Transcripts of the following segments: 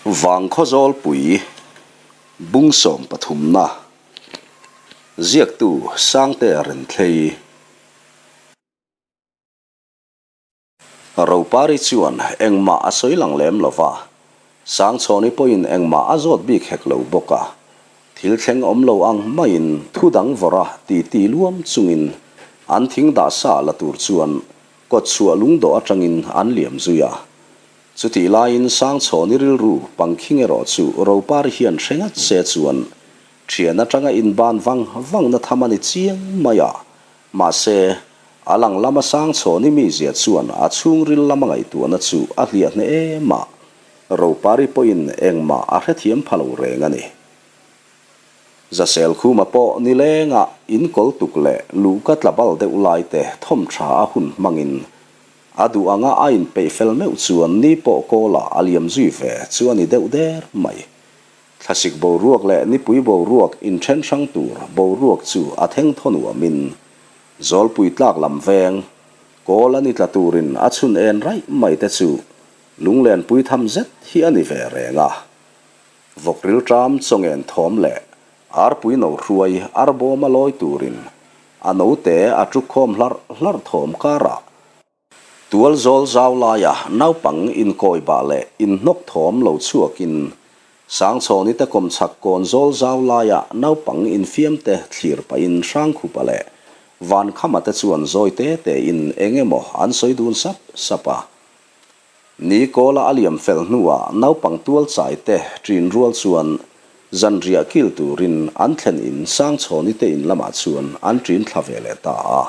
Vangkhawzawlpui bung sawmpathumna ziaktu Sangtea Renthlei. Ropari chuan engmah a sawi lang lem lo va, Sangchhawni pawhin engmah a zawt bik hek lo bawk a. Thil thleng awm lo ang maiin thu dang vawrh a titi luam chungin an thing dah sa la tur chuan kawtchhuah lungdawh atangin an liam zui a. Chutih laiin Sangchhawni rilru pangkhing erawh chu Ropari hian hre ngat se chuan thian atanga inban vang vangna tham a ni chiang mai a, Mahse, a lang lama Sangchhawni mizia chuan a chhungril lama ngaihtuahna chu a hliah hneh em a, Ropari pawhin engmah a hrethiam pha lo reng a ni. Zasel Khuma pawh nilengah inkawl tuk leh luhka tla bal deuh lai te thawm tha a hun hmangin a duh anga a inpeih fel meuh chuan ni pawh kawlah a liam zui ve chu a ni deuh der mai. Thlasik boruak leh nipui boruak inthen hrang tur boruak chu a theng thaw nuamin Zawlpui tlak lam veng kawl a ni tla turin a chhun en raih mai te chu lunglenpui tham zet hi a ni ve reng a. Vawk rilṭam chawngen thawm leh arpui no hruai arbawma lawi turin a note a ṭukkhawm hlarh hlarh thawm karah Tual zawl zau laia naupang inkawi bah leh inhnawk thawm lo chhuakin Sangchhawni te kawmchhak kawn zawl zau laia naupang infiam te thlir pahin Hrangkhupa leh Vankhama te chuan zawi te tein eng emaw an sawi dun sap sap a. Ni kawla a liam fel hnuah naupang tual chai te ṭin rual chuan zanriah kil turin an thlen in Sangchhawni te in lamah chuan an ṭin thla ve leh ta a.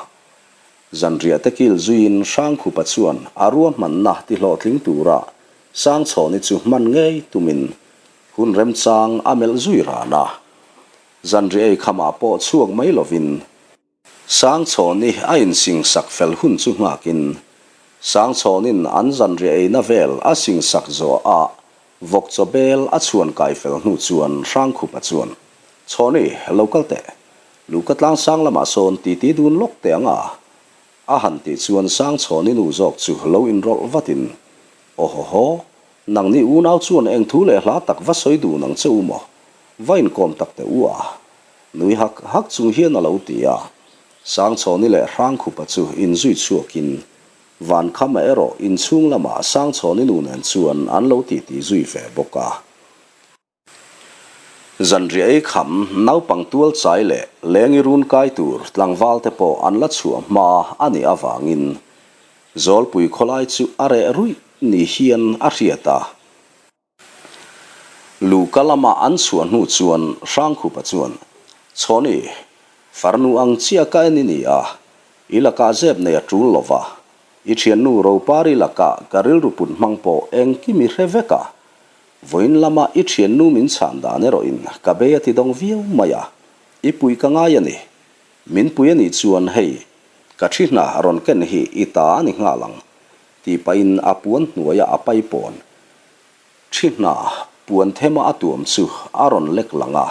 Zanriah te kil zuiin Hrangkhupa chuan a ruahmanna ti hlawhtling tura Sangchhawni chu hman ngei tumin hun remchang a melh zui ran a. Zanriah ei khamah pawh chhuak mai lovin Sangchhawni a insingsak fel hun chu nghakin Sangchhawnin an zanriah eina vel a singsak zawh a vawk chaw bel a chhuan kai fel hnu chuan Hrangkhupa chuan, Chhawni, lo kal teh. Luka tlang sang lamah sawn titi dun lawk teh ang a? A han tih chuan Sangchhawni nu zawk chu lo inrawlh vatin, Aw haw haw, nangni unau chuan eng thu leh hla tak va sawi dun ang che u maw? Va inkawm tak teh u a? Nui hak hak chung hian a lo ti a. Sangchhawni leh Hrangkhupa chu inzui chhuakin Vankhama erawh inchhung lamah Sangchhawni nu nen chuan an lo titi zui ve bawk a. Zanriah ei kham naupang tual chai leh lengi run kai tur tlangval te pawh an la chhuah hma a nih avangin Zawlpui khawlai chu a reh ruih ni hian a hriat a. Luhka lama an chhuah hnu chuan Hrangkhupa chuan, Chhawni, farnu ang chiah ka en i ni a, i lakah zep nei a tul lo va, i thiannu Ropari lakah ka rilru put hmang pawh engkim i hre vek a, Vawiin lama i thiannu min chhan dan erawhin ka bei a ti dawng viau mai a, i pui ka ngai a ni. Min pui a nih chuan hei, ka thi hna rawn ken hi i ta a ni nghal ang, tih pahin a puan hnuaia a paipawn thi hna puan thema a tuam chu a rawn lek lang a.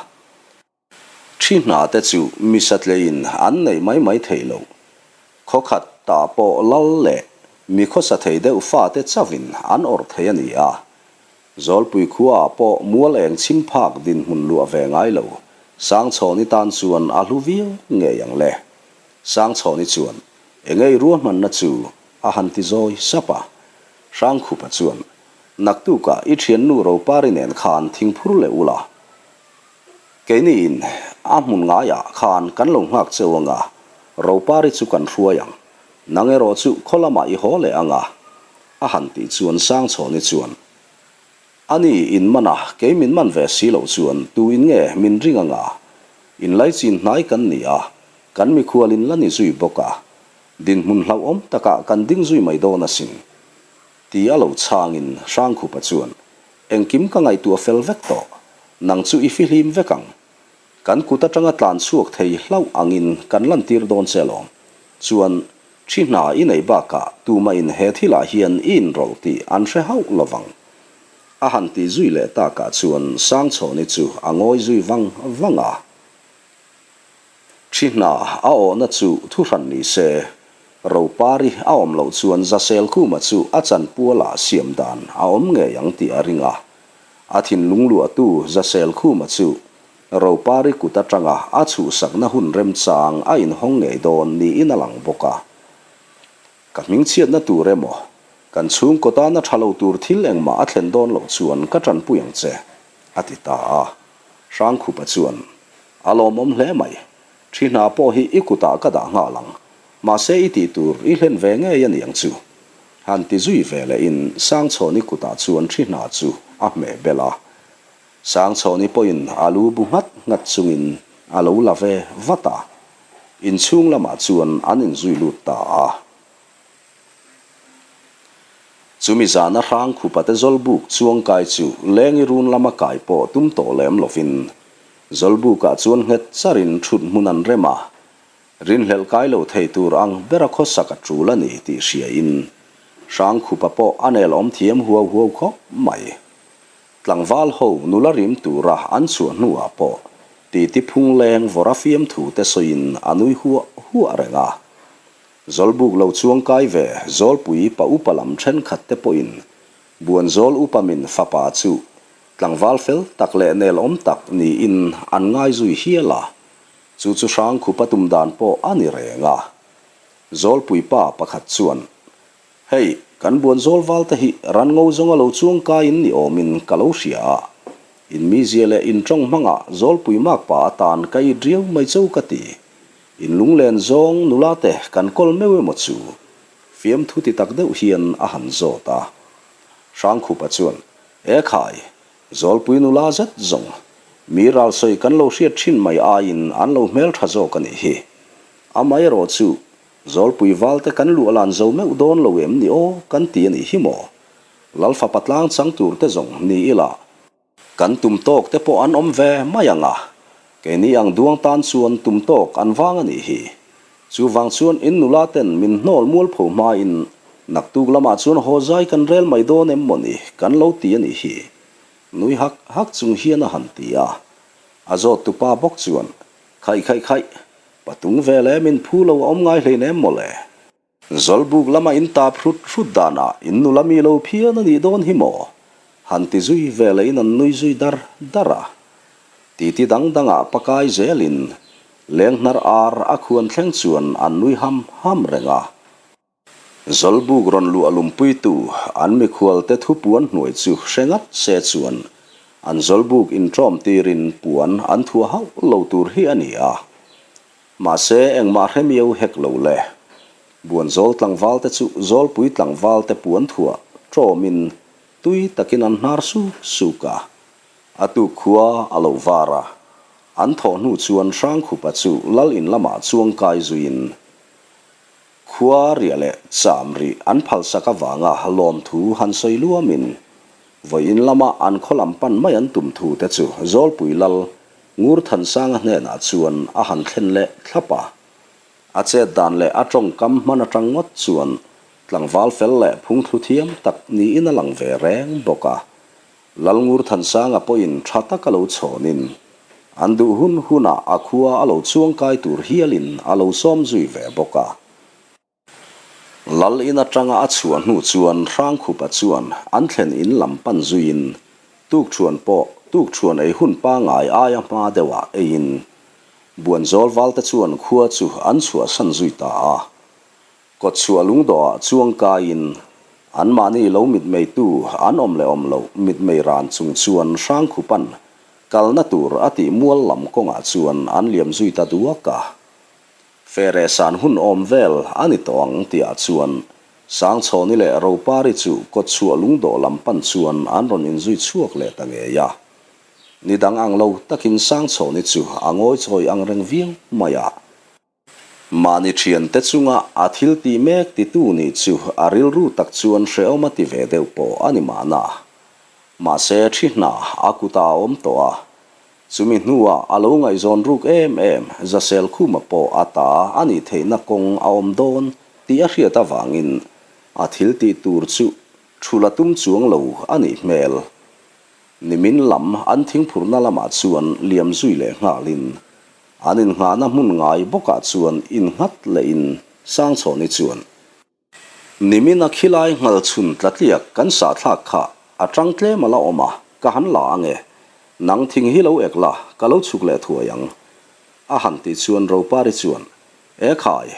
Thi hna te chu mi satleiin an neih mai mai thei lo. Khawkhat tah pawh lal leh mi khawsa thei deuh fate chauhin an awrh thei a ni a. Zawlpui khuaah pawh mual eng chhim phak dinhmun luah ve ngai lo. Sangchhawni tan chuan a hlu viau ngei ang le. Sangchhawni chuan engei ruahmanna chu a han ti zawi sap a. Hrangkhupa chuan, Naktukah i thiannu Ropari nen khan thingphur leh ula. Keiniin a hmun ngaiah khan kan lo nghak cheu anga, Ropari chu kan hruai ang. Nang erawh chu khaw lamah i haw leh anga, a han tih chuan Sangchhawni chuan, Ani in man a, kei min man ve si loh chuan tu in nge min ring anga? Inlaichin hnai kan ni a, kan mikhual in la ni zui bawk a, dinhmun hlauhawm takah kan ding zui mai dawn asin. Ti a lo chhangin Hrangkhupa chuan, Engkim ka ngaihtuah fel vek tawh, nang chu i fihlim vek ang. Kan kut atanga tlan chhuak thei hlauh angin kan lantir dawn che alawm. Chuan, thi hna i neih bakah tumahin he thilah hian i inrawlh tih an hre hauh lovang. A han tih zui leh takah chuan Sangchhawni chu a ngawi zui vang vang a. Thi hna a awhna chu thuhran ni se, Ropari a awm loh chuan Zaselkhuma chu a chanpualah siam dan a awm ngei ang tih a ring a. A thinlung luahtu Zaselkhuma chu Ropari kut atanga a chhuhsakna hun remchang a inhawng ngei dawn niin a lang bawk a. Ka hmingchhiatna tur emaw, kan chhungkaw tana tha lo tur thil engmah a thlen dawn loh chuan ka tanpui ang che, a ti ta a. Hrangkhupa chuan, A lawmawm hle mai. Thi hna pawh hi i kutah ka dah nghal ang. Mahse i tih tur i hlen ve ngei a niang chu. Han ti zui ve lehin Sangchhawni kutah chuan thi hna chu a hmeh bel a. Sangchhawni pawhin a lu bu nghat nghat chungin a lo la ve vat a. Inchhung lamah chuan an inzui lut ta a. Chumi zana hrang khupate Zawlbuk chuangkai chu lengi run lama kai pawh tum tawh lem lovin Zawlbukah chuan nghet charin thut hmun an rem a, rinhlelh kai lo thei tur ang bera khawsak a tul a ni tih hriain hrang khupa pawh a nel awm thiam huau huau khawp mai. Tlangval ho nula rim tura an chhuah hnuah pawh titi phung leng vawra fiamthu te sawiin a nui huah huah reng a. Zawlbuk lo chuang kai ve Zawlpui pa upa lam thenkhat te pawhin Buanzawl upa min fapa chu tlangval fel tak leh nel awm tak niin an ngai zui hial a, chu chu Hrangkhupa tum dan pawh a ni reng a. Zawlpui pa pakhat chuan, Hei, kan Buanzawl val te hi ran ngo zawnga lo chuang kaiin ni awmin ka lo hria a, in mizia leh in tawng hmangah Zawlpui makpa atan ka it riau mai cho ka ti. In lunglen zawng nula te kan kawl meuh emaw chu? Fiamthu ti tak deuh hian a han zawt a. Hrangkhupa chuan, E khai, Zawlpui nula zet zawng, mi ralsawi kan lo hriat thin mai aiin an lo hmeltha zawk a nih hi. Amaherawh chu, Zawlpui val te kan luah lan zo meuh dawn lo em ni aw kan ti a nih hi maw? Lalfapa tlang chang tur te zawng ni ila, Kan tum tawk te pawh an awm ve mai ang a, keini ang duang tan chuan tum tawk an vang a nih hi. Chuvang chuan in nula ten min hnawl mualpho hmain naktuk lamah chuan haw zai kan rel mai dawn em mawni kan lo ti a nih hi. Nui hak hak chung hian a han ti a. A zawt tupa bawk chuan, Khaih khaih khaih, patung vel e min phu lo a awm ngai hleinem mawle. Zawlbuk lama in tap hrut hrut danah in nula mi lo phian a nih dawn hi maw? Han ti zui ve leh in an nui zui dar dar a. Titi dang dangah pakai zelin lenghnar ar a khuan thleng chuan an nui ham ham reng a. Zawlbuk rawn luah lumpuitu an mikhualte thu puan hnuai chu hre ngat se chuan an zawlbuk inṭawm tirin puan an thuah hauh lo tur hi a ni a. Mahse, engmah hremiau hek lo le. Buanzawl tlangvalte chu Zawlpui tlangvalte puan thuah ṭawmin tui takin an hnar suk suk a. A tuk khua a lo var a, an thawh hnu chuan Hrangkhupa chu lal in lamah chuang kai zuiin khua riah leh cham rih an phalsak avanga lawmthu han sawi luamin vawiin lama an khaw lam pan mai an tum thu te chu Zawlpui lal Ngurthansanga hnenah chuan a han thlen leh thlap a. A chet dan leh a tawngkam hman atang ngawt chuan tlangval fel leh phungthlu thiam tak niin a lang ve reng bawk a. Lal Ngurthansanga pawhin tha tak a lo chhawnin an duh hun hunah a khua a lo chuangkai tur hialin a lo sawm zui ve bawk a. Lal in atanga a chhuah hnu chuan Hrangkhupa chuan an thlen in lam pan zuiin tukṭhuan pawh tukṭhuan ei hun pangngai aia hma deuhah eiin Buanzawl valte chuan khua chu an chhuahsan zui ta a. Kawtchhuah lungdawhah chuang kaiin anmahni lo mitmeitu an awm leh awm loh mitmei ran chung chuan Hrangkhupan kalna tur a tih mual lam kawngah chuan an liam zui ta duak a. Fere san hun awm vel a ni tawh ang tihah chuan Sangchhawni leh Ropari chu kawtchhuah lungdawh lam pan chuan an rawn inzui chhuak leh ta ngei a. Ni dang ang lo takin Sangchhawni chu a ngawi chawi ang reng viau mai a. Mahni thiante chunga a thil tih mek titu nih chu a rilru tak chuan hrehawm a ti ve deuh pawh a ni mahna. Mahse thi hna a kutah a awm tawh a, Chumi hnuah a lo ngaihzawn ruk em em Zaselkhuma pawh a ta a nih theihna kawng a awm dawn tih a hriat avangin a thil tih tur chu thul a tum chuang lo a nih hmel. Nimin lam an thingphurna lamah chuan liam zui leh nghalin an innghahna hmun ngai bawkah chuan innghat lehin Sangchhawni chuan Nimin a khilai nghal chhun tlatliak kan sahthlak kha a tang tlem a la awm a. ka han la ang e. Nang thing hi lo ek la, ka lo chhuk leh thuai ang. A han tih chuan Ropari chuan, E khai,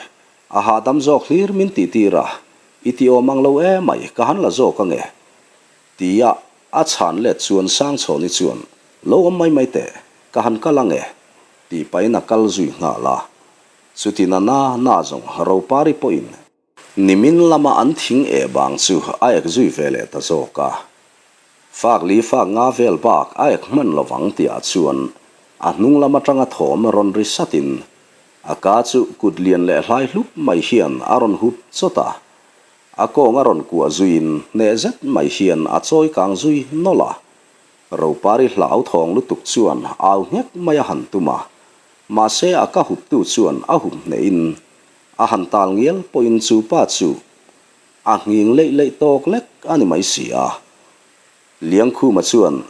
a hahdam zawk hlir min tih tir a, i ti awm ang lo emai, ka han la zawk ang e. Tia a chhan let chuan Sangchhawni chuan, Lo awm mai mai teh, ka han kal ang e. Tih pahin a kal zui nghal a. Chuti na na na zawng Ropari pawhin Nimin lama an thing eh bang chu a ek zui ve leh ta zawk a. Fak li fak nga vel bak a ek hman lovang tihah chuan a hnung lam atanga thawm rawn ri satin a ka chu kut lian leh hlai hlup mai hian a rawn hup chawt a. A kawng a rawn kuah zuiin hneh zet mai hian a chawi kang zui nawlh a. Ropari hlau thawng lutuk chuan au nghek mai a han tum a. Mahse a ka huptu chuan a hup hnehin A han tal ngial pawhin chu pa chu a nghing leih leih tawk lek a ni mai si a. Liangkhuma chuan,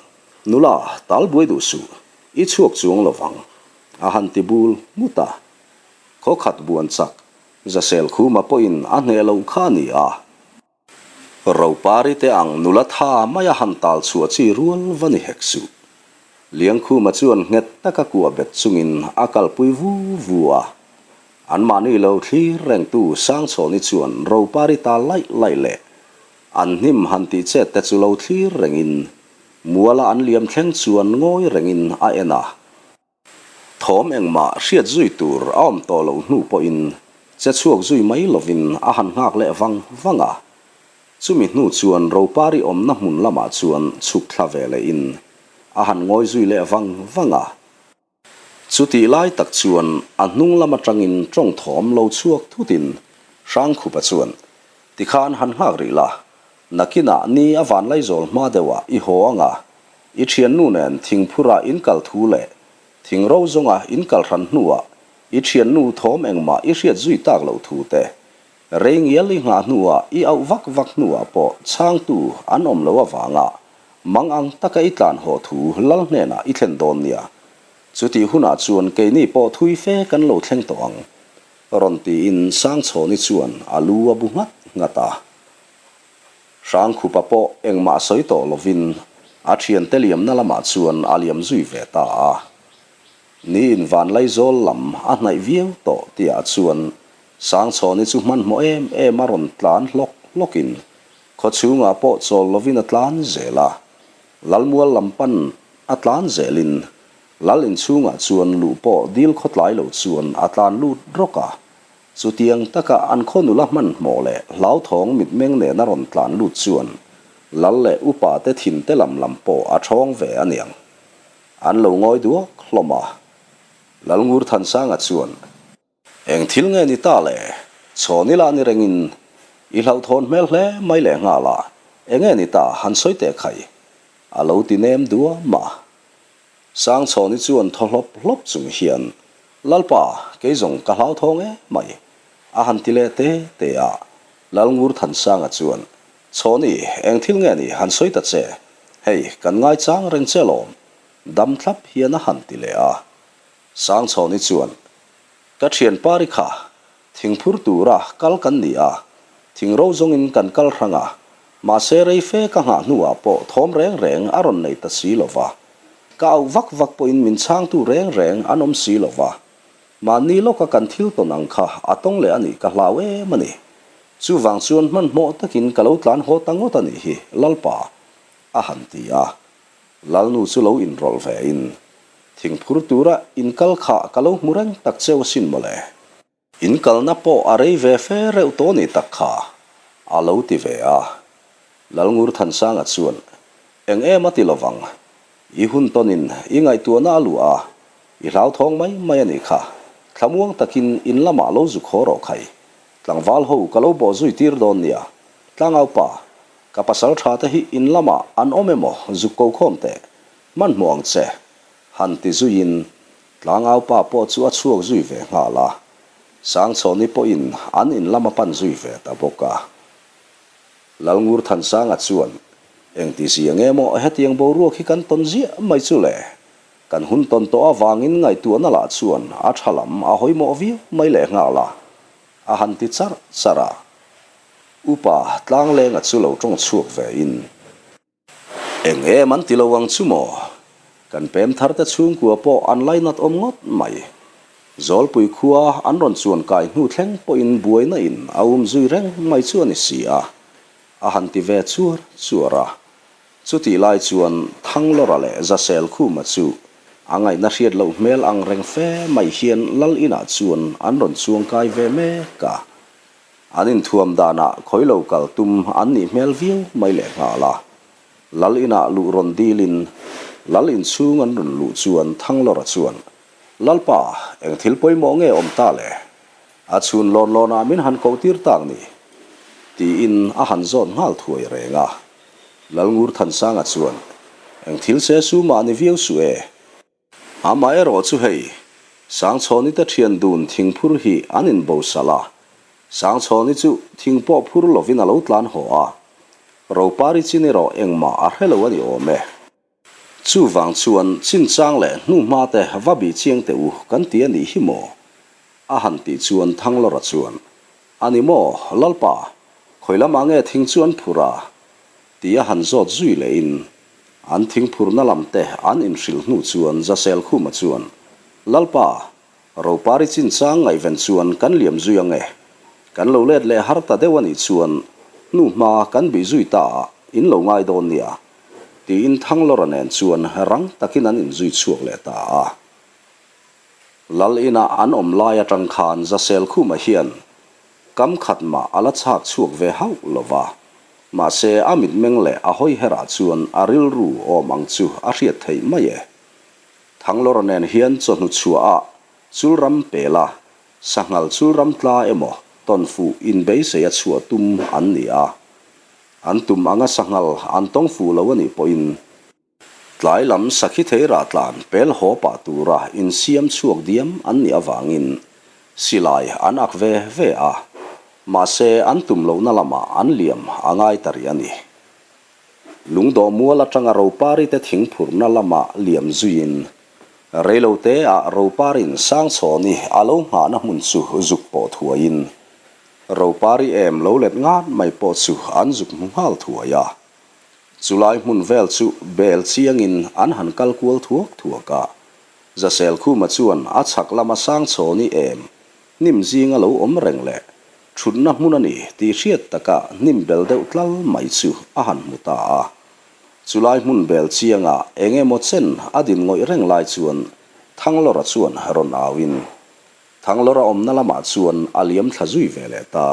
Nula, tal buai duh suh, i chhuak chuang lo vang, a han ti bul nghut a. Khaw khat buan chak, Zaselkhuma pawhin a hneh loh kha a ni a. Ropari te ang nula tha mai a han tal chhuah chi rual va ni hek suh. Liangkhuma chuan nghet taka kuah bet chungin a kalpui vu vu a. Anmahni lo thlir rengtu Sangchhawni chuan Ropari tal laih laih leh an hnim han tih chet te chu lo thlir rengin muala an liam thleng chuan ngawi rengin a en a. Thawm engmah hriat zui tur a awm tawh loh hnu pawhin che chhuak zui mai lovin a han nghak leh vang vang a. Chumi hnu chuan Ropari awmna hmun lamah chuan chhuk thla ve lehin a han ngawi zui leh vang vang a. Chutih lai tak chuan a hnung lam atangin tawng thawm lo chhuak thutin Hrangkhupa chuan, Tikhan han nghak rih la, Nakinah ni a vanlaizawl hma deuhah i haw ang a, i thiannu nen thingphura in kal thu leh thing ro zawnga in kal hran hnuah i thiannu thawm engmah i hriat zui tak loh thu te, rei ngial i nghah hnuah i auh vak vak hnuah pawh chhangtu an awm lo avanga mang ang taka i tlan haw thu lal hnenah i thlen dawn nia. Chutih hunah chuan keini pawh thui fe kan lo thleng tawh ang, rawn tiin Sangchhawni chuan a lu a bu nghat nghat a. Hrangkhupa pawh engmah sawi tawh lovin a thiante liamna lamah chuan a liam zui ve ta a. Niin Vanlaizawl lam a hnaih viau tawh tihah chuan Sangchhawni chu hmanhmawh em em a rawn tlan hlawk hlawkin khawchhungah pawh chawl lovin a tlan zel a. Lalmual lam pan a tlan zelin Lal inchhungah chuan luh pawh dil khawtlai lo chuan a tlan lut rawk a. Chutiang taka an khaw nula hmanhmawh leh hlauthawng mitmeng nena rawn tlan lut chuan lal leh upa te thin te lam lam pawh a thawng ve a niang. An lo ngawi duak hlawm a. Lalngur Thansanga chuan, Eng thil nge ni ta le? Chhawn ila ni rengin i hlauhthawn hmel hle mai leh nghal a, enge ni ta han sawi teh khai? A lo ti nem duam a. Sangchhawni chuan thaw hlawp hlawp chung hian, Lalpa, kei zawng ka hlauthawng em mai, a han ti leh te te a. Lalngur Thansanga chuan, Chhawni, eng thil nge ni han sawi ta che? Hei, kan ngaichang reng che alawm, dam thlap hian a han ti leh a. Sangchhawni chuan, Ka thianpa ri kha, Thingphur tura kal kan ni a, thing ro zawngin kan kal hrang a, mahse rei fe ka nghah hnuah pawh thawm reng reng a rawn nei ta si lo va. Ka auh vak vak pawhin min chhangtu reng reng an awm si lo va. Mahni lawka kan thil tawn ang kha a tawng leh a nih ka hlau em a ni. Chuvang chuan hmanhmawh takin ka lo tlan haw ta ngawt a nih hi, Lalpa, a han ti a. Lalnu chu lo inrawlh ve in, Thingphur tura inkal kha ka lo hmu reng tak cheu asin mawle. In kalna pawh a rei ve fe reuh tawh ni tak kha, a lo ti ve a. Lalngur Thansanga chuan, Eng em a ti lovang, i hun tawnin i ngaihtuahna a luah a, i hlauthawng mai mai a nih kha, thlamuang takin in lamah lo zuk haw rawh khai, tlangval ho ka lo bawh zui tir dawn nia, tlangau pa, ka pasal tha te hi in lamah an awm emaw zuk ko khawm teh, hmanhmawh ang che, han ti zuiin Tlangau pa pawh chu a chhuak zui ve nghal a, Sangchhawni pawhin an in lam a pan zui ve ta bawk a. Lalngur Thansanga chuan, Engti zia nge maw hetiang boruak hi kan tawn ziah mai chu le? Kan hun tawn tawh avangin ngaihtuahna lah chuan a tha lam a hawi mawh viau mai leh nghal a, a han ti charh charh a. Upa Tlanglenga chu lo tawng chhuak ve in. Eng em an ti lo ang chu maw? Kan pem thar te chhungkua pawh an lainat awm ngawt mai. Zawlpui khua an rawn chuan kai hnu thleng pawhin buaina in a um zui reng mai chu a ni si a, a han ti ve chuar chuar a. Chutih lai chuan Thanglawra leh Zasel Khuma chu a ngaihna hriat loh hmel ang reng fe mai hian Lal inah chuan an rawn chuang kai ve mek a. An inthuam danah khawi lo kal tum an nih hmel viau mai lehnghal a. Lal inah luh rawn dilin Lal inchhung an rawn luh chuan Thanglawra chuan, Lalpa, eng thil pawimawh nge awm ta le? A chhun lawn lawnah min han koh tir tak ni? tiin a han zawt nghal thuai reng a. Lalngur Thansanga chuan, Eng thil se su mah ni viau suh e. Amaherawh chu hei, Sangchhawni te thian dun thingphur hi an inbosalh a, Sangchhawni chu thing pawh phur lovin a lo tlan haw a, Ropari chin erawh engmah a hre lo a ni awm e. Chuvang chuan chinchang leh hnuhma te va bih chiang teh u kan ti a nih hi maw? A han tih chuan Thanglawra chuan, A ni maw, Lalpa, khawi lamah nge thing chu an phur a? Ti a han zawt zui lehin an thing phurna lam te an inhrilh hnu chuan Zasel Khuma chuan, Lalpa, Ropari chinchang ngaihven chuan kan liam zui ang e. Kan lo let leh har ta deuh a nih chuan hnu hma kan bih zui ta ah in lo ngai dawn nia, tiin Thanglawra nen chuan rang takin an inzui chhuak leh ta a. Lal inah an awm lai atang khan Zasel Khuma hian kam khat mah a la chhak chhuak ve hauh lo va, mahse a mitmeng leh a hawiherah chuan a rilru awm ang chu a hriat theih mai e. Thanglawra nen hian chawhnu chhuah ah chulram pel a, sanghal chulram tla emaw tawnfuh inbeisei a chhuah tum an ni a. An tum anga sanghal an tawng fuh lo a nih pawhin, tlai lam sakhi thei rah tlan pel haw pah tura insiam chhuak diam an nih avangin silai an ak ve ve a, mahse an tum lohna lamah an liam a ngai ta rih a ni. Lungdawh mual atanga Ropari te thingphurhna lama liam zuiin reilote ah Roparin Sangchhawni a lo nghahna hmun chu zuk pawh thuaiin Ropari em lo let ngat mai pawh chu an zuk hmu nghal thuai a. Chulai hmun vel chu bel chiangin an han kal kual thuak thuak a. Zaselkhuma chuan a chhak lama Sangchhawni em Hnim zinga lo awm reng leh thutna hmun a ni tih hriat taka hnim bel deuh tlal mai chu a han hmu ta a. Chulai hmun bel chianga eng emaw chen a din ngawih reng lai chuan Thanglawra chuan rawn auin Thanglawra awmna lamah chuan a liam thla zui ve leh ta.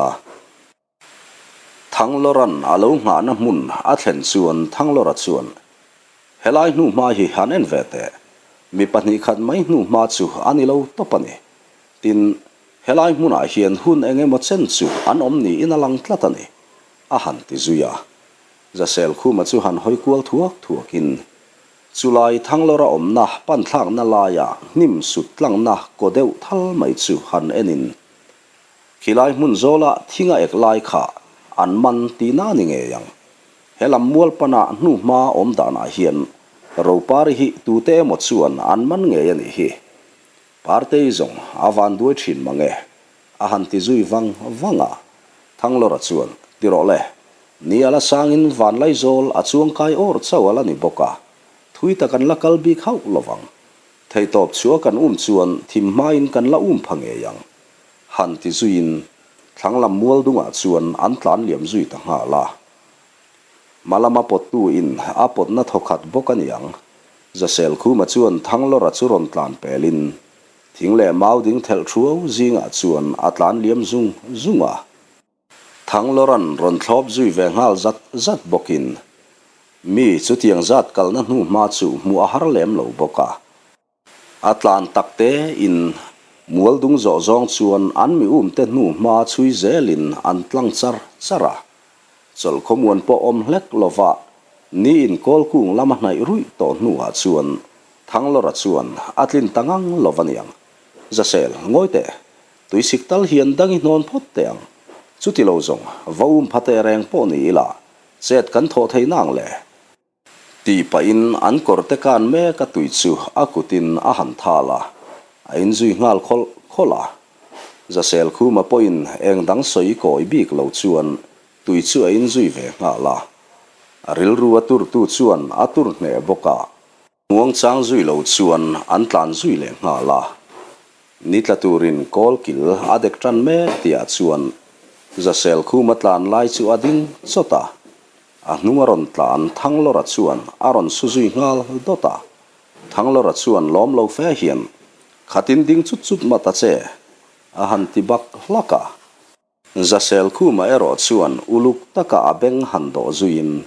Thanglawra'n a lo nghahna hmun a thlen chuan Thanglawra chuan, Helai hnuhma hi han en ve teh. Mi 2 khat mai hnuhma chu a ni lo tawp a ni. Tin, helai hmunah hian hun eng emaw chen chu an awm niin a lang tlat a ni, a han ti zui a. Zaselkhuma chu han hawi kual thuak thuakin, Chulai Thanglawra awmna panthlakna laia hnim sut tlangna kaw deuh thal mai chu han enin, Khilai hmun zawla thinga ek lai kha an man tihna a ni ngei ang. He lam mual pana hnuhma awm danah hian Ropari hi tute emaw chuan an man ngei a nih hi. Partei zawng a van duai thin mang e, a han ti zui vang vang a. Thanglawra chuan, Ti rawh le, ni a la sangin Vanlaizawl a chuangkai awr chauh a la ni bawk a, thui tak an la kal bik hauh lovang. Theihtawp chhuah kan um chuan thim hmain kan la um pha ngei ang. Han ti zuiin thlanglam mual dungah chuan an tlan liam zui ta nghal a. Hmalama pawttu in a pawtna thawkhat bawk a niang. Zaselkhuma chuan Thanglawra chu rawn tlan pelin thing leh mau ding thelh thuau zingah chuan a tlan liam zung zung a. Thanglawra'n rawn thlawp zui ve nghal zat zat bawkin mi chutiang zat kalna hnu hma chu hmuh a har lem lo bawk a. A tlan tak te in mual dung zawh zawng chuan an mi um te hnu hma chhui zel in an tlang char char a. Chawlh khawmuan pawh awm hlek lova ni in kawl kung lama hnaih ruih tawh hnu ah chuan Thanglawra chuan a tlin ta ngang lova niang. Zasel, ngawi teh, tuisik tal hian dang i hnawn phawt teh ang. Chuti lo zawng, va um pha teh reng pawh ni ila, chet kan thawh thei nang le. Tih pahin an kawrte kan mek a tui chu a kutin a han thal a, a inzui nghal khawlh khawlh a. Zasel Khuma pawhin eng dang sawi kawi bik lo chuan tui chu a inzui ve nghal a. A rilru a turtu chuan a tur hneh bawk a. Muangchang zui lo chuan an tlan zui leh nghal a. Ni tla turin kawl kil a dek tan mek tihah chuan Zasel khuma tlan lai chu a ding chawt a. A hnung a rawn tlan Thanglawra chuan a rawn su zui nghal dawt a. Thanglawra chuan lawm lo fe hian, Khatin ding chut chut mah ta che, a han ti bak hlak a. Zasel Khuma erawh chuan uluk taka a beng han dawh zuiin,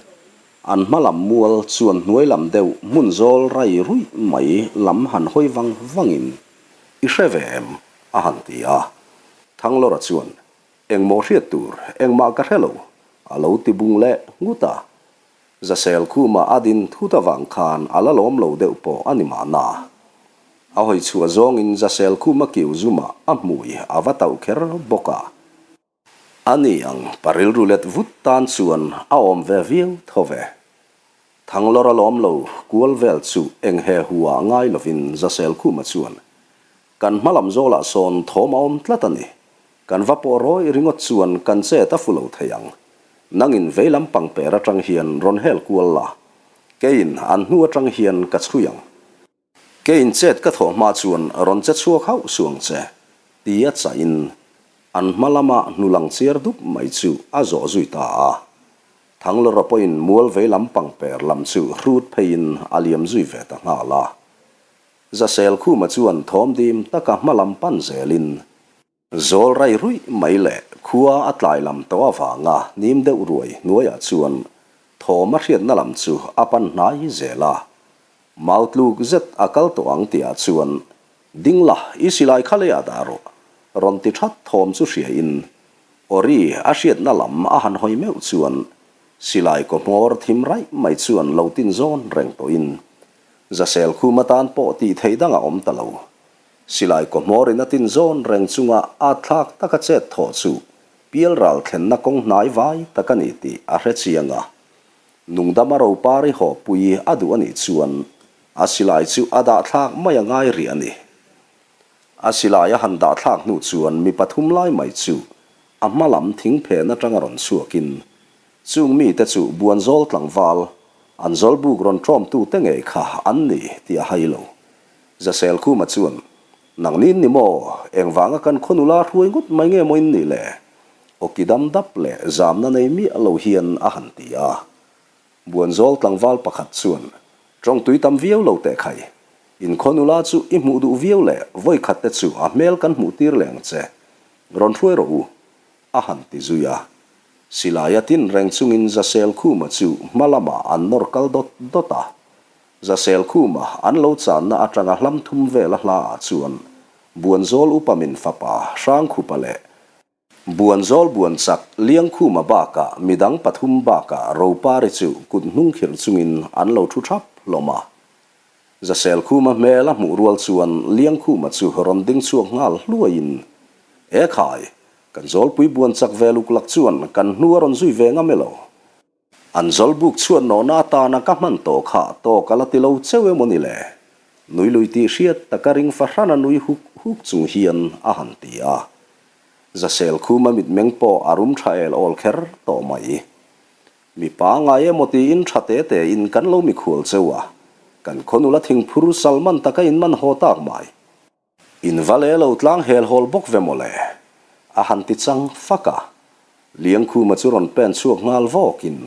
an hma lam mual chuan hnuai lam deuh hmun zawl rai ruih mai lam han hawi vang vangin, I hre ve em? a han ti a. Thanglawra chuan, Engmaw hriat tur, engmah ka hre lo, a lo ti bung leh nghut a. Zasel Khuma a din thut avang khan a la lawm lo deuh pawh a ni mahna. A hawi chhuah zawngin Zasel Khuma kiu zumah a hmui a va tauh kher bawk a. A ni ang, pa rilru let vut tan chuan a awm ve viau tho ve. Thanglawr a lawm lo kual vel chu eng he hu ah ngai lovin Zasel Khuma chuan, Kan hma lam zawlah sawn thawm a awm tlat a ni. Kan va pawh rawih ringawt chuan kan chet a fu lo thei ang. Nangin vei lam pangper atang hian rawn hel kual la. Keiin an hnu atang hian ka chhui ang. Keiin chet ka thawh hma chuan rawn che chhuak hauh suh ang che, tia chahin an hma lama hnu lang chiar dup mai chu a zawh zui ta a. Thanglawra pawhin mual vei lam pangper lam chu hrut pheiin a liam zui ve ta nghal a. Zasel Khuma chuan thawm dim taka hma lam pan zelin, zawl rai ruih mai leh khua a tlai lam tawh avanga hnim deuh ruai hnuaiah chuan thawm a hriatna lam chu a pan hnai zel a. Mau tluk zet a kal tawh ang tihah chuan, Ding la, i silai kha leiah dah rawh, rawn ti that thawm chu hriain, Awri a hriatna lam a han hawi meuh chuan silai kaw hmawr thim raih mai chuan lo tin zawn reng tawhin Zasel khum atan pawh tih theih dang a awm ta lo. Silai kaw hmawrin a tin zawn reng chunga at thlak taka chet thawh chu pial ral thlenna kawng hnai vai tak a ni tih a hre chiang a. Nungdama ropari haw pui a duh a nih chuan a silai chu a dah thlak mai a ngai rih a ni. A silai a han dah thlak hnu chuan mi pathum lai mai chu a hma lam thing phen atanga rawn chhuakin Chung mite chu Buanzawl tlangval, an zawlbuk rawn ṭawmtute ngei kha an ni tih a hai lo. Zasel Khuma chuan, Nangni in ni maw? Engvanga kan khaw nula hruai ngawt mai nge maw in nih le? Awki dam dap leh zamna nei miah lo hian a han ti a. Buanzawl tlangval pakhat chuan, Ṭawngtui tam viau lo teh khai. In khaw nula chu i hmuh duh viau leh vawikhat te chu a hmel kan hmuh tir leh ang che. Rawn hruai rawh u. A han ti zui a. Silai a tin reng chungin Zasel Khuma chu hma lamah an nawr kal dawt dawt a. Zasel Khuma an lo channa atanga hlam thum vel a hla ah chuan Buanzawl upa min fapa Hrangkhupa leh Buanzawl Buanchak Liangkhuma bakah midang pathum bakah Ropari chu kut hnung khirh chungin an lo thu thap hlawm a. Zasel Khuma hmel a hmuh rual chuan Liangkhuma chu rawn ding chhuak nghal hluaiin, E khai, kan zawlpui buan chak ve luk lak chuan kan hnu a rawn zui ve ngam elo? An zawlbuk chhuat nawhna atana ka hman tawh kha tawk a la ti lo cheu emaw ni le? Nui lui tih hriat taka ring fahran a nui huk huk chung hian a han ti a. Zasel Khuma mitmeng pawh a rum tha el awl kher tawh mai. Mi pangai emaw tiin tha te te in kan lo mikhual cheu a, kan khaw nula thingphur salman taka in man haw tak mai. In va le lo tlang hel hawl bawk ve mawle, a han ti chang fak a. Liangkhuma chu rawn pen chhuak nghal vawkin,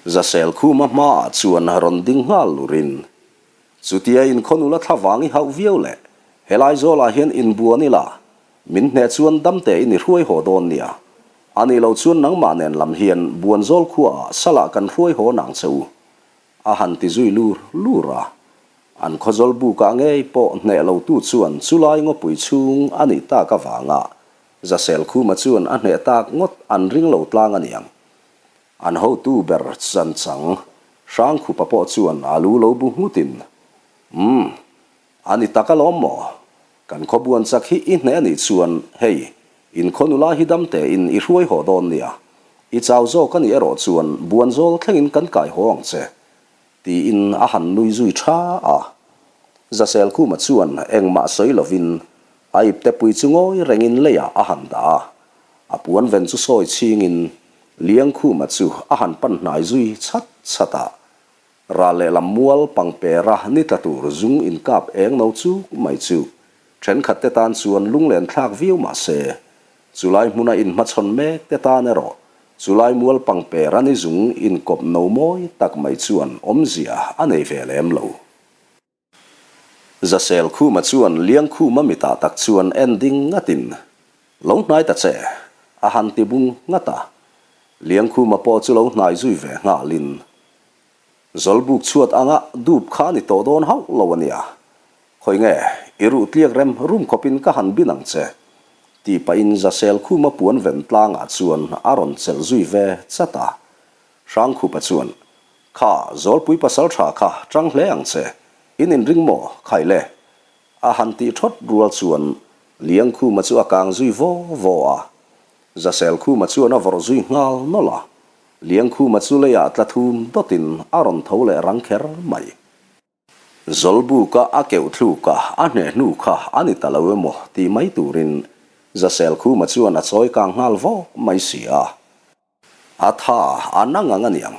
Zaselkhuma hmaah chuan rawn ding nghal lurin, Chutia in khaw nula thla vang i hauh viau le, helai zawlah hian inbuan ila, Min hneh chuan damte in i hruai haw dawn nia. A nih loh chuan nangmah nen lam hian Buanzawl khuaah salah kan hruai haw nang che u. A han ti zui lur lur a. An khawzawl bukah ngei pawh hneh lo tu chuan chulai ngawpui chhung a nih tak avanga Zasel Khuma chuan a hneh tak ngawt an ring lo tlang a niang. An hotu ber chanchang Hrangkhupa pawh chuan a lu lo bu nghutin, Umm, A ni tak alawm maw? Kan khaw buan chak hi i hneh anih chuan hei, in khaw nula hi dam tein i hruai haw dawn nia. I chau zawk anih erawh chuan buan zawl thlengin kan kai haw ang che. Tiin a han nui zui tha a. Zaselkhuma chuan engmah sawi lovin a ipte pui chu ngawi rengin leiah a han dah a. A puan ven chu sawi chhingin Liangkhuma chu a han pan hnai zui chhat chat a. Ral lehlam mual pangpera ni tla tur zung inkap eng no chuk mai chu thenkhat te tan chuan lunglen thlak viau mah se, chulai hmuna inhmachhawn mek te tan erawh chulai mual pangpera ni zung inkawp no mawi tak mai chuan awmzia a nei ve lem lo. Zasel Khuma chuan Liangkhuma mitah tak chuan en ding ngatin, Lo hnai ta che, a han ti bung ngat a. Liangkhuma pawh chu lo hnai zui ve nghalin, Zawlbuk chhuat anga dup kha a ni tawh dawn hauh lo a nia. Khawi nge, i ruh tliak rem rum khawpin ka han bin ang che, tih pahin Zasel Khuma puan ven tlangah chuan a rawn chelh zui ve chat a. Hrangkhupa chuan, Kha, Zawlpui pasal tha kha tang hle ang che, in inring maw, khai le? A han tih thawt rual chuan Liangkhuma chu a kang zui vaw vaw a. Zaselkhuma chuan a vawrh zui nghal nawlh a. Liangkhuma chu leiah tla thum dawtin a rawn tho leh rang kher mai. Zawlbuka a keuh thluk a, a hneh hnu kha a ni ta lo emaw tih mai turin Zaselkhuma chuan a chawi kang nghal vawk mai si a. A tha, a na ngang a niang.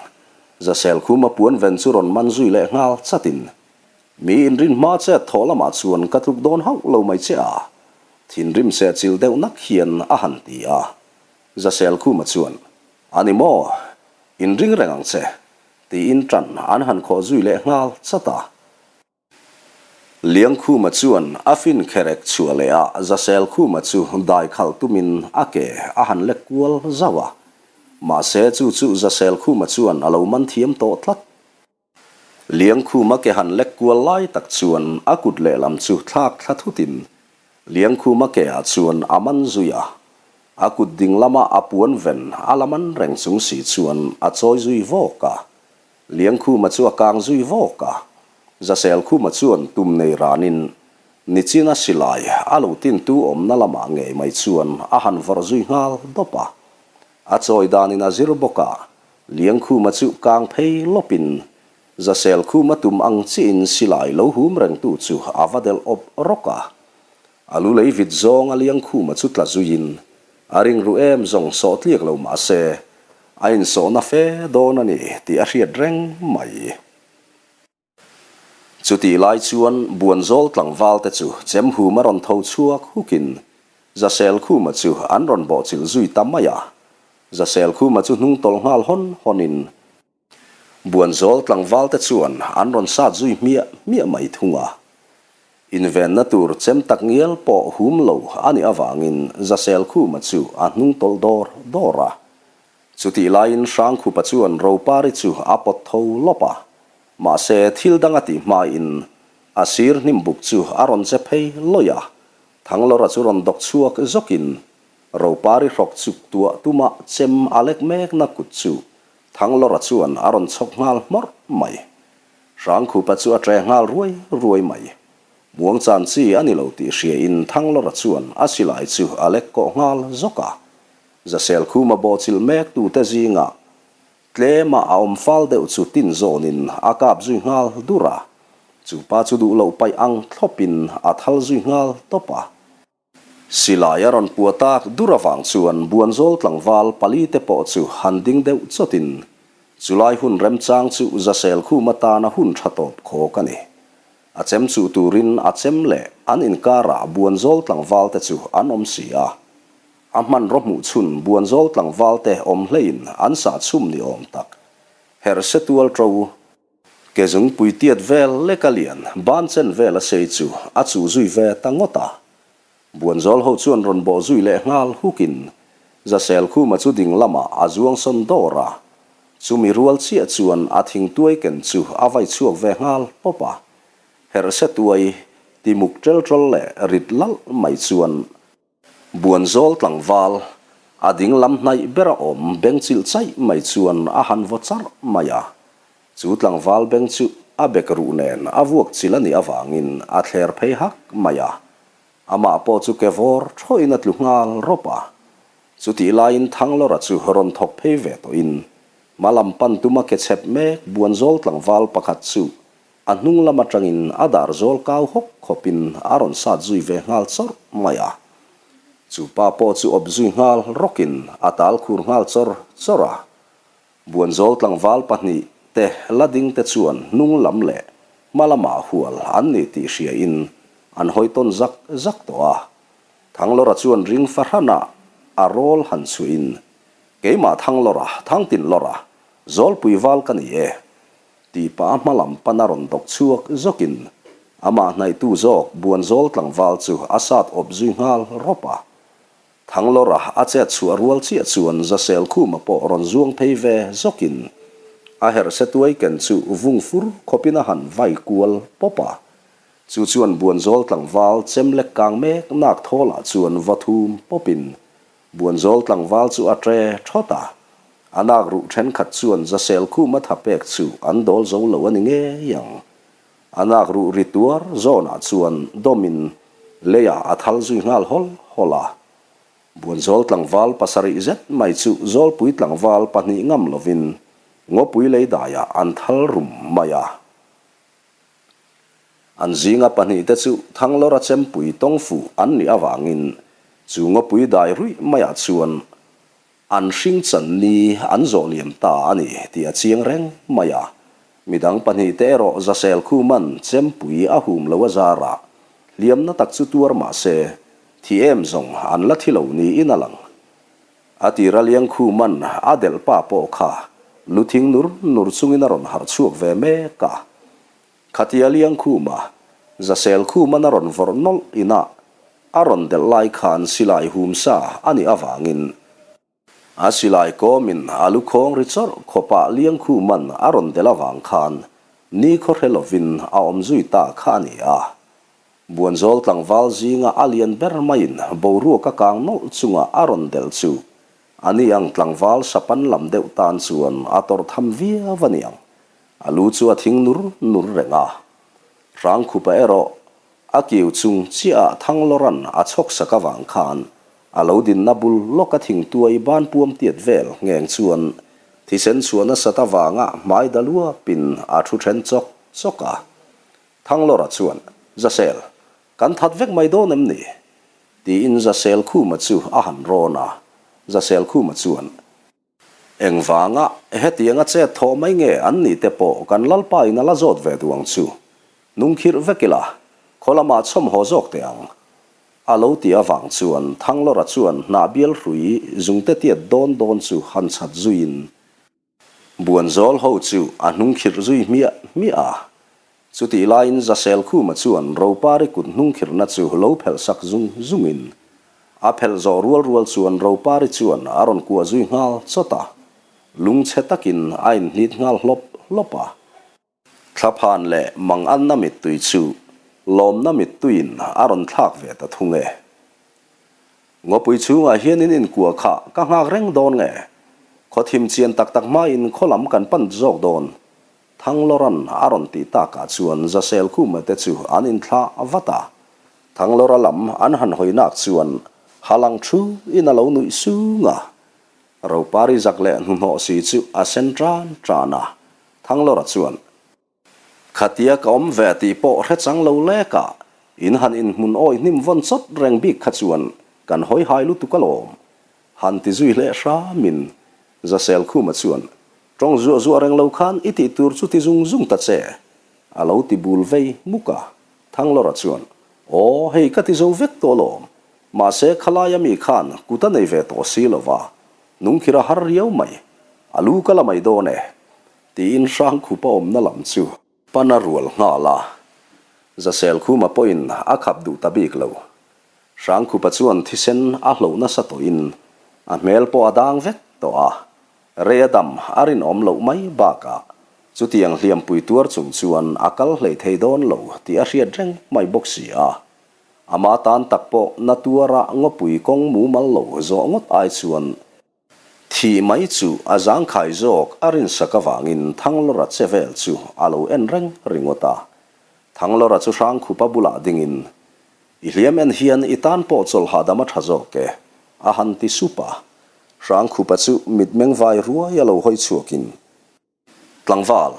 Zasel khuma puan ven chu rawn man zui leh nghal chatin, Mi inrin hma chet thawh lamah chuan ka tluk dawn hauh lo mai che a, thinrim seh chilh deuh nak hian a han ti a. Zasel khuma chuan, A ni maw? Inring reng ang che, tiin ṭan an han khawh zui leh nghal chat a. Liangkhuma chuan a fin kherek chhuah leh a, Zaselkhuma chu dai khalh tumin a ke a han lek kual zauh a. Mahse chu chu Zaselkhuma chuan a lo man thiam tawh tlat. Liangkhuma ke han lek kual lai tak chuan a kut lehlam chu thlak thla thutin Liangkhuma ke ah chuan a man zui a. A kut ding lama a puan ven a la man reng chung si chuan a chawi zui vawk a. Liangkhuma chu a kang zui vawk a, Zaselkhuma chuan tum nei ranin Nichina silai a lo tintu awmna lamah ngei mai chuan a han vawrh zui nghal dawp a. A chawi danin a zir bawk a, Liangkhuma chu kang phei lawpin Zaselkhuma tum ang chiin silai lo hum rengtu chu a va delh awp rawk a. A lu lei vit zawng a Liangkhuma chu tla zuiin a ring ru em zawng sawh tliak lo mah se, a insawhna fe dawn a ni tih a hriat reng mai. Chutih lai chuan Buanzawl tlangval te chu chemhum a rawn tho chhuak hukin Zaselkhuma chu an rawn bawhchilh zui ta mai a. Zaselkhuma chu hnung tawlh nghal hawn hawnin Buanzawl tlangval te chuan an rawn sat zui hmiah hmiah mai thung a. Invenna tur chem tak ngial pawh hum lo a nih avangin Zaselkhuma chu a hnung tawlh dawr dawr a. Chutih laiin Hrangkhupa chuan Ropari chu a pawt tho lawp a. Mahse thil dang a tih hmain a sir hnimbuk chu a rawn che phei lawih a. Thanglawra chu rawn dawk chhuak zawkin Ropari hrawk chuk tuah tuma chem a lek mekna kut chu Thanglawra chuan a rawn chhawk nghal hmawrh mai. Hrangkhupa chu a ṭe nghal ruai ruai mai. Muangchan chi a ni lo tih hriain Thanglawra chuan a silai chu a lek kawh nghal zawk a. Zaselkhuma bawhchilh mek tute zingah tlema a awm fal deuh chu tin zawnin a kap zui nghal dur a. Chu pa chu duh loh paih ang thlawpin a thal zui nghal tawp a. Silai a rawn pua tak dur avang chuan Buanzawl tlangval pali te pawh chu han ding deuh chawtin chulai hun remchang chu Zaselkhum atana hun tha tawp khawk a ni. A chem chuh turin a chem leh an inkarah Buanzawl tlangval te chu an awm si a. A hmanraw hmuh chhun Buanzawl tlangval te awm hleiin an sah chhum ni awm tak. Herhse tual ṭo. Ke zungpui tiat vel lek a lian ban chen vel a sei chu a chuh zui ve ta ngawt a. Buanzawl ho chuan rawn bawh zui leh nghal hukin Zaselkhuma chu ding lamah a zuang sawn dawr a. Chumi rual chiah chuan a thingtuai ken chu a vai chhuak ve nghal pawp a. Herhse tuai timuk ṭel ṭawl leh rit lalh mai chuan Buanzawl tlangval, a ding lam hnaih bera awm bengchilh chaih mai chuan a han vaw charh mai a. Chu tlangval beng chu a bek ruh nen a vuak chilh a nih avangin a thler phei hak mai a. Amah pawh chu ke vawr thawiin a tlu nghal rawp a. Chutih laiin Thanglawra chu rawn thawk phei ve tawhin hma lam pan tuma ke chhep mek Buanzawl tlangval pakhat chu A hnung lam atangin a dar zawl kau hawk khawpin a rawn sat zui ve nghal chawrh mai a. Chu pa pawh chu awp zui nghal rawkin a tal khur nghal chawr chawr a. Buanzawl tlangval pahnih te la ding te chuan hnung lam leh hma lamah hual an ni tih hria in an hawi tawn zak zak tawh a. Thanglawra chuan ring fahran ah a rawl han chhuah in, Keimah Thanglawra, Thangtinlawra, Zawlpui val ka ni e, tih pah a hma lam pan a rawn dawk chhuak zawk in amah hnaihtu zawk Buanzawl tlangval chu a sat awp zui nghal rawp a. Thanglawra a chet chhuah rual chiah chuan Zasel Khuma pawh rawn zuang phei ve zawk in a herh se tuai ken chu vung fur khawp in a han vai kual pawp a. Chu chuan Buanzawl tlangval chem lek kang mek nak thawl ah chuan va thum pawp in Buanzawl tlangval chu a tre thawt a, a nak ruh thenkhat chuan Zasel Khuma tha pek chu an dawl zo lo a ni ngei ang. A nak ruh ri tuar zawnah chuan dawmin leiah a thal zui nghal hawl hawl a. Buanzawl tlangval pasarih zet mai chu Zawlpui tlangval pahnih ngam lovin ngawpui lei daiah an thal rum mai a. An zinga pahnihte chu Thanglawra chempui tawng fuh an nih avangin chu ngawpui dai ruih maiah chuan an hring chan ni an zawh liam ta a ni tih a chiang reng mai a. Midang pahnihte erawh Zasel Khuman chempui a hum lo a zarah hliamna tak chu tuar mah se thi em zawng an la thi lo niin a lang. A tira Liangkhuman a delh pa pawh kha lu thing nur nur chungin a rawn harh chhuak ve mek a. Khatia Liangkhuma, Zasel Khuman a rawn vawrh nawlh inah a rawn delh lai khan silai hum sa a nih avangin a silai kawmin a lu khawng ri chawrh khawpah Liangkhuman a rawn delh avang khan nikhaw hre lovin a awm zui ta kha a ni a. Buanzawl tlangval zinga a lian ber maiin boruak a kang nawlh chunga a rawn delh chu a ni ang tlangval sapan lam deuh tan chuan a tawrh tham viau a ni ang. A lu chu a thing nur nur reng a. Hrangkhupa erawh a kiu chung chiah ah Thanglawran a chhawk sak avang khan a lo dinna bul lawk a thing tuai ban puam tiat vel ngheng chuan thisen chhuah nasat avanga hmai da luapin a thu then chawk chawk a. Thanglawra chuan, Zasel, kan that vek mai dawn em ni? tiin Zasel Khuma chu a han rawn a. Zasel Khuma chuan, Engvanga hetianga chet thawh mai nge an nih te pawh kan Lalpa in a la zawt ve duh ang chu. Nungkhirh vek ila, khaw lamah chhawm haw zawk teh ang. A lo ti avang chuan Thanglawra chuan hnah bial hrui zungte tiat dawn dawn chu han chhat zuiin Buanzawl ho chu a hnungkhirh zui hmiah hmiah a. Chutih laiin Zasel Khuma chuan Ropari kut hnungkhirhna chu lo phelh sak zung zungin a phelh zawh rual rual chuan Ropari chuan a rawn kuah zui nghal chawt a, lungchhe takin a inhnit nghal hlawp hlawp a. Thlaphan leh Manganna mittui chu lawmna mittuiin a rawn thlak ve ta thung e. Ngawpui chhungah hian in inkuah kha ka nghak reng dawn nge? Khaw thim chian tak tak hmain khaw lam kan pan zawk dawn. Thanglawran a rawn tih takah chuan Zasel Khuma te chu an inthlah vat a. Thanglawra lam an han hawi nak chuan halang thu in a lo nuih sung a. Ropari zak leh hnuhnawh si chu a sen tan tan a. Thanglawra chuan, Khatia ka awm ve tih pawh hre chang lo lek a, in han inhmun awi hnim vawn chawt reng bik kha chuan kan hawi hai lutuk alawm. Han ti zui hleh hramin Zasel Khuma chuan, Tawng zuah zuah reng lo khan i tih tur chu ti zung zung ta che, a lo ti bul vei hmuk a. Thanglawra chuan, Aw, hei ka ti zo vek tawh alawm. Mahse, khalaia mi khan kut a nei ve tawh si lo va, Nungkhir a har riau mai, a lu ka la mai dawn e, tiin Hrangkhupa awmna lam chu pan a rual nghal a. Zaselkhuma pawhin a khap duh ta bik lo. Hrangkhupa chuan thisen a hloh nasa tawhin a hmel pawh a dang vek tawh a, rei a dam a rinawm loh mai bakah chutiang hliampui tuar chung chuan a kal hlei thei dawn lo tih a hriat reng mai bawk si a. Ama tan tak pawh na tuara ngawpui kawng mumal lo zawh ngawt ai chuan thih mai chu a zangkhai zawk a rinsak avangin Thanglawra che vel chu a lo en reng ringawt a. Thanglawra chu Hrangkhupa bulah dingin, I hliam en hian i tan pawh chawlh hahdam a tha zawk e, a han ti sup a. Hrangkhupa chu mitmeng vai ruai a lo hawi chhuakin, Tlangval,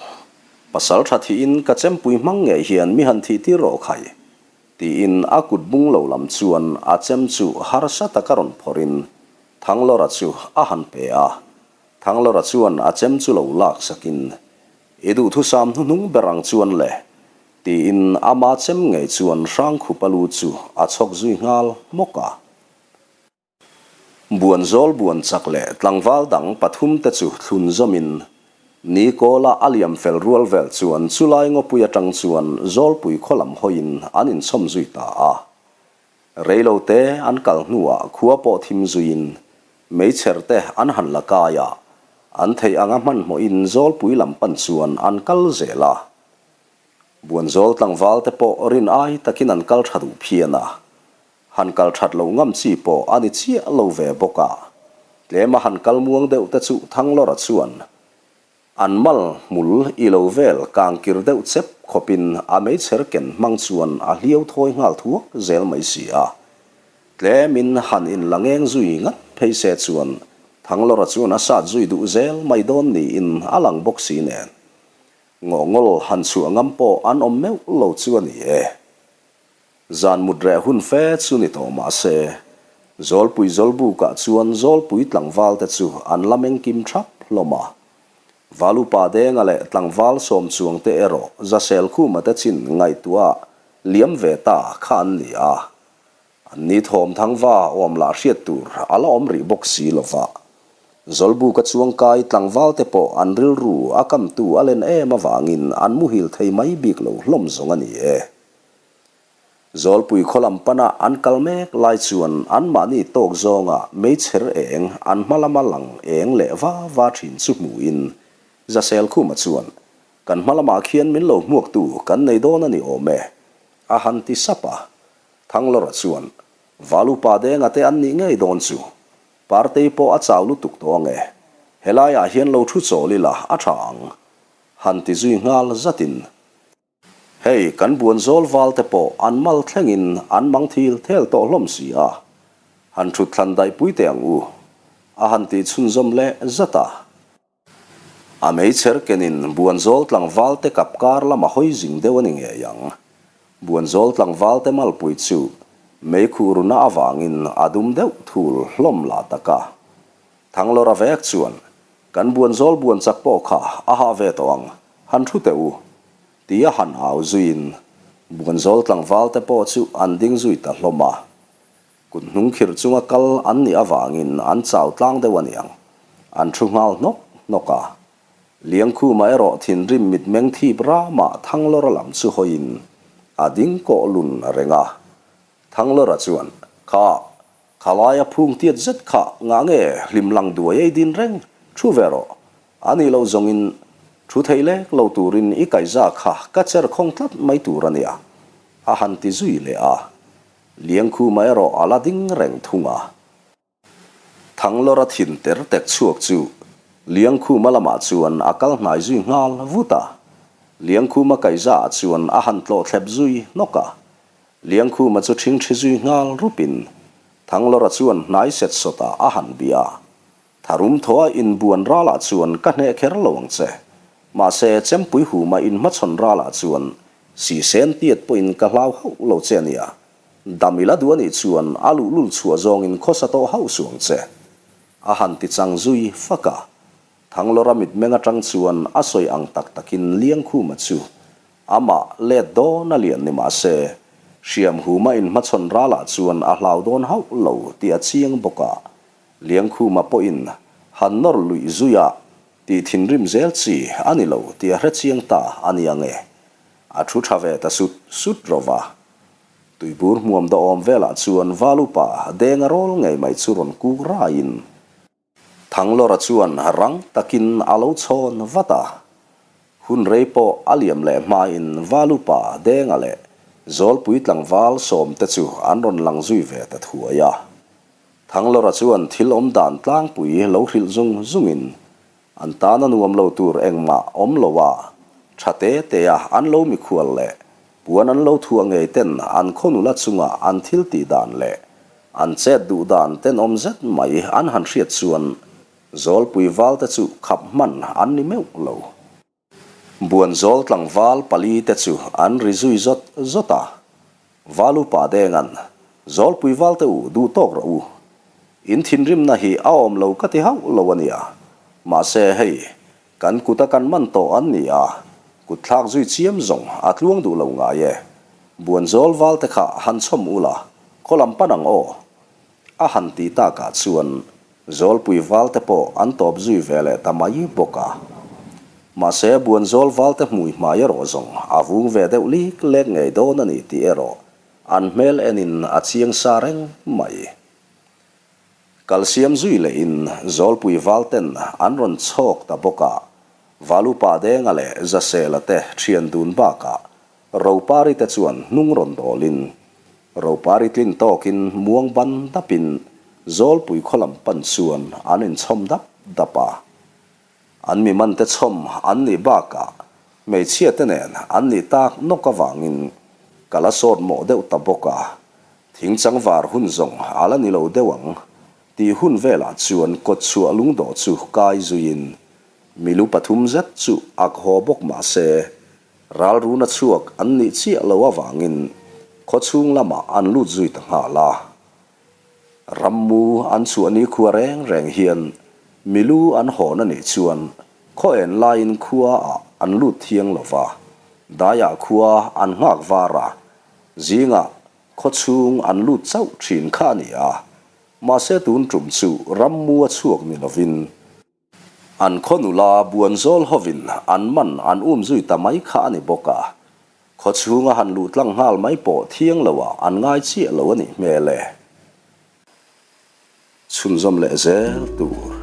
pasal tha thihin ka chempui hmang ngei hian mi han thih tir rawh khai, tiin a kut bung lo lam chuan a chem chu harsa taka rawn phawrhin Thanglawra chu a han pe a. Thanglawra chuan a chem chu lo lak sakin. I duhthusam hnuhnung ber ang chuan le, tiin ama chem ngei chuan Hrangkhupa lu chu a chhawk zui nghal hmawk a. Buanzawl buan chak leh tlangval dang pathumte chu thlun zawmin ni kawla a liam fel rual vel chuan chulai ngawpui atang chuan Zawlpui khaw lam hawiin an inchhawm zui ta a. Reilote an kal hnuah khua pawh thim zuiin meichher te an han la kai a, an theih anga hmanhmawhin Zawlpui lam pan chuan an kal zel a. Buanzawl tlangval te pawh rin ai takin an kal tha duh phian a, Han kal that loh ngam chi pawh a ni chiah lo ve bawk a, tlema han kal muang deuh te chu Thanglawra chuan an mal hmul i lo vel kang kir deuh chep khawpin a meichher ken hmang chuan a hliau thawi nghal thuak zel mai si a. Tlemin han inla ngeng zui ngat phei se chuan Thanglawra chuan a sat zui duh zel mai dawn niin a lang bawk si nen. Ngawhngawl han chhuah ngam pawh an awm meuh lo chu a ni e. Zan mut reh hun fe chu ni tawh mah se, Zawlpui Zawlbukah chuan Zawlpui tlangvalte chu an la mengkim thap hlawm a. Valupa Denga leh tlangval Sawmchuangte erawh Zaselkhuma te chin ngaihtuah liam ve ta kha an ni a. An ni thawm thangva awm lah hriat tur a la awm rih bawk si lo va. Zawlbuka chuangkai tlangvalte pawh an rilru a kamtu a len em avangin an muhil thei mai bik lo hlawm zawng a ni e. Zawlpui khaw lam pana an kal mek lai chuan anmahni tawk zawnga meichher eng an hma lama lang eng leh va va thin chu hmuhin Zaselkhuma chuan, Kan hma lamah khian min lo hmuaktu kan nei dawn a ni awm e, a han ti sap a. Thanglawra chuan, Valupa Denga te an nih ngei dawn chu. Partei pawh a chau lutuk tawh ang e. Helaiah hian lo thu chawl ila a tha ang, han ti zui nghal zatin. Hei, kan buan zawl val te pawh an mal thlengin an mang thil thel tawh hlawm si a, han thut thlan daih pui teh ang u, a han tih chhunzawm leh zat a. A meichher kenin buan zawl tlangval te kap kar lama hawi zing deuh a ni ngei ang. Buan zawl tlangval te malpui chu meikhuh runa avangin a dum deuh thul hlawm lah tak a. Thanglawra vek chuan Kan buan zawl buan chak pawh kha a hah ve tawh ang, han thu teh u, tia han au zuiin buan zawl tlangval te pawh chu an ding zui ta hlawm a. Kut hnung khirh chunga kal an nih avangin an chau tlang deuh a niang, an thu nghal hnawk hnawk a. Liangkhuma erawh thinrim mitmeng thip ramah Thanglawra lam chu hawiin a ding kawh lun reng a. Thanglawra chuan, Kha, Khalaia phung tiat zet kha ngah nge hlim lang duai ei din reng thu ve rawh. A nih loh zawngin thu thei lek lo turin i kaihza kha ka cher khawng tlat mai tur a nia, a han ti zui leh a. Liangkhuma erawh a la ding reng thung a. Thanglawra thin ter tek chhuak chu Liangkhuma lamah chuan a kal hnai zui nghal vut a. Liangkhuma kaihza ah chuan a han tlawh thlep zui hnawk a. Liangkhuma chu ṭhingṭhi zui nghal rupin Thanglawra chuan hnai set sawtah a han bia. Tharum thaw a inbuan ralah chuan ka hneh kher lo ang che. Mahse, Chempui huma inhmachhawn ralah chuan sisen tiat pawhin ka hlau hauh lo che a nia. Dam ila duh a nih chuan a luhlul chhuah zawngin khawsa tawh hauh suh ang che. A han ti chang zui fak a. Thanglawra mitmeng atang chuan a sawi ang tak takin Liangkhuma chu Amah let dawn a lian ni mah se, hriam huma inhmachhawn ralah chuan a hlau dawn hauh lo tih a chiang bawk a. Liangkhuma pawhin han nawr luih zui a tih thinrim zel chi a ni lo tih a hre chiang ta a ni ang e. A thu tha ve ta sut sut ro va. Tuibur hmuam dawhawm velah chuan Valupa Denga rawl ngei mai chu rawn kuk raiin Thanglawra chuan rang takin a lo chhawn vat a. Hun rei pawh a liam leh hmain Valupa, Denga leh Zawlpui tlangval sawmte chu an rawn lang zui ve ta thuai a. Thanglawra chuan thil awm dan tlangpui lo hrilh zung zungin an tana nuam lo tur engmah awm lo a, tha te te a an lo mikhual leh Puan an lo thuah ngei ten an khaw nula chunga an thil tih dan leh an chet duh dan tenawm zet mai an han hriat chuan Zawlpui val te chu khap hman an ni meuh lo. Buanzawl tlangval pali te chu an ri zui zawt zawt a, Val upa Denga'n, Zawlpui val te u duh tawk rawh u. In thinrimna hi a awm lo ka ti hauh lo a nia. Mahse hei. Kan kuta kan man tawh an ni a, kut thlak zui chiam zawng a tluang duh lo ngai e. Buanzawl val te kha han chhawm ula, khaw lam pan ang aw. A han tih takah chuan Zawlpui val te pawh an tawp zui ve leh ta mai bawk a. Mahse Buanzawl val te hmui hmai erawh zawng a vung ve deuh lik lek ngei dawn a ni tih erawh an hmel enin a chiang sa reng mai. Kal siam zui lehin Zawlpui val ten an rawn chhawk ta bawk a, Valupa Denga leh Zasela te thian dun bakah Ropari te chuan hnung rawn dawlin, Ropari tlin tawkin muang ban dapin Zawlpui khaw lam pan chuan an inchhawm dap dap a. An mi man te chhawm an nih bakah hmeichhia te nen an nih tak nawk avangin ka la sawt mawh deuh ta bawk a, thingchang var hun zawng a la ni lo deuh ang tih hun velah chuan kawtchhuah lungdawh chu kai zuiin milu pathum zet chu ak haw bawk mah se Ralruna chhuak an nih chiah lo avangin khawchhung lamah an lut zui ta nghal a. Rammu an chhuah ni khua reng reng hian milu an hawn a nih chuan khaw en laiin khua ah an lut thiang lo va, daiah khua an nghak var a, zingah khawchhung an lut chauh thin kha a ni a. Mahse tun tum chu rammu a chhuak ni lovin, An khaw nula Buanzawl hovin an man an um zui ta mai kha a ni bawk a, khaw chhunga han luh tlang nghal mai pawh thiang loah an ngai chiah lo a nih hmel e. Chhunzawm leh zel tur.